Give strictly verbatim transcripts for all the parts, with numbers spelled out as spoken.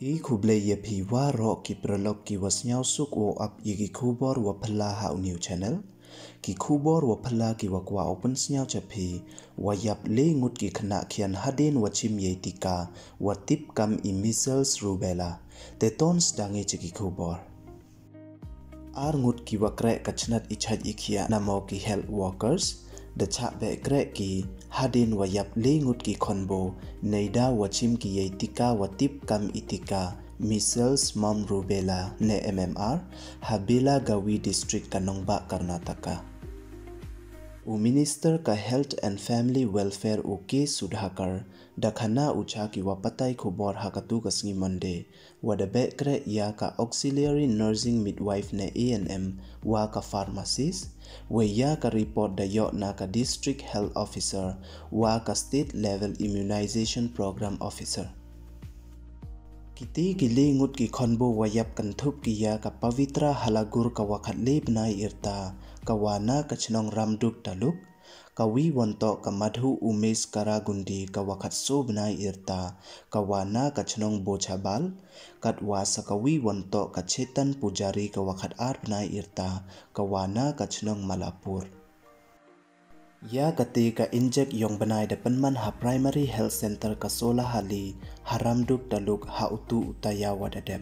I khublei ya phi waroh ki paralok ki wa sniawsuk wow ap ya ki khubor wa phylla ha u new channel. Ki khubor wa phylla ki wa kwah u pynsniaw cha phi, wa yap le ngut ki khynnah khian hadien wa chim ya i tika wa tip kam i measles rubella. Te ton sdang i cha ki khubor. Ar ngut ki wa kreh ka chnat i chait i khiah namo ki health workers, da chah beh kreh ki hadien wa yap le ngut ki khonbo, neida wa chim ki ya i tika wa tip kam i tika measles, mumps, rubella ne M M R, ha Belagavi district ka nongbah Karnataka. U Minister ka Health and Family Welfare u K Sudhakar, da khana u cha ki wa pathai khubor ha katu ka sngi Monday, wa da beh kreh ya ka Auxiliary Nursing Midwife ne A N M wa ka pharmacist, wei ya ka report da yoh na ka District Health Officer wa ka State Level Immunization Program Officer. Kiti ki le ngut ki khonbo wa yap kynthup ki ya ka Pavitra Halagur ka wa khatle bnai yrta, ka wa na ka chnong Ramduk Taluk, ka wi won toh ka Madhu Umesh Karagundi ka wa khatso bnai yrta, ka wa na ka chnong Bochabal, katwa sa ka wi won toh ka Chetan Pujari ka wa khatar bnai yrta, ka wa na ka chnong Malapur. Ya kate ka injek yong bnai da pynman ha Primary Health Center ka Solahali, ha Ramduk Taluk, ha utu u tayaw wa da dep.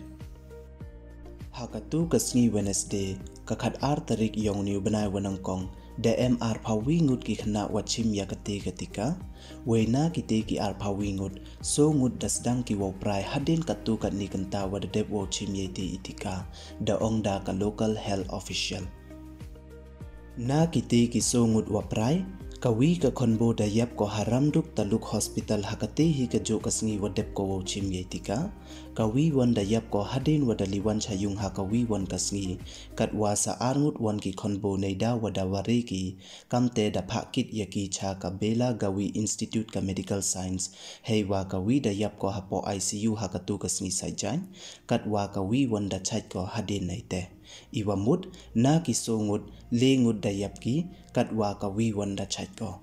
Ha katu ka sngi Wednesday, ka khatar tarik yong uni u bnai wa nyngkong, da em arphaw wi ngut ki khynnah wa chim ya kate ka tika. Wei na kite ki arphaw wi ngut, so ngut da sdang ki wow prai hadien katu katni kynta wa da dep wow chim ya ite i tika, da ong da ka local health official. Na kite ki so ngut wa prai, ka wi ka khonbo da yap ko ha Ramduk Taluk Hospital ha kate hi ka juh ka sngi wa dep ko wow chim ya i tika. Ka wi won da yap ko hadien wa da liwan cha yung ha ka wi won ka sngi, katwa sa ar ngut won ki khonbo neida wa da ware ki, kamte da phah kit ya ki cha ka Belagavi Institute ka Medical Science, heiwa ka wi da yap ko hapoh I C U ha katu ka sngi Saitjaiñ, katwa ka wi won da chait ko hadien neite. I wa mut, na ki so ngut, le ngut da yap ki, katwa ka wi won da chait ko.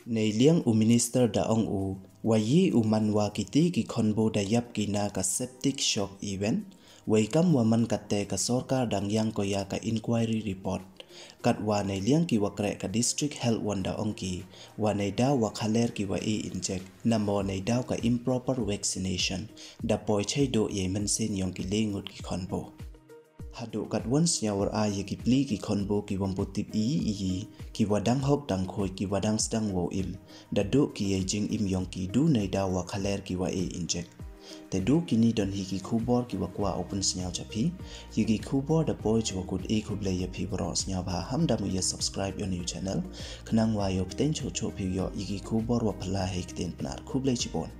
Neiliang u minister da ong u, wa ye u man wa kite ki khonbo da yap ki na ka septic shock event, wei kam wa man kate ka sorkar dang yang ko ya ka inquiry report. Katwa neiliang ki wa kreh ka district health won da ong ki, wa neida wa khaler ki wa e injek, namo neida ka improper vaccination, da poi chei doh ya i mynsiem yong ki le ngut ki khonbo. Haduh katwon sniaw ar ya ki pli ki khonbo ki wam pu tip i i, ki wa dang hok dang khoi, ki wa dang sdang wow im, da duh ki ya i jingim yong ki du neida wa khaler ki wa e injek. Te du kini don hi ki khubor ki wa kwah u pynsniaw cha phi. Ya ki khubor da poi chwa kut, e khublei ya phi waroh. Sniawbha ham da mu ya subscribe ya u new channel, khnang wa yoh pteng choh choh phi yoh ya ki khubor wa phylla hei ktien Pnar. Khublei chibun.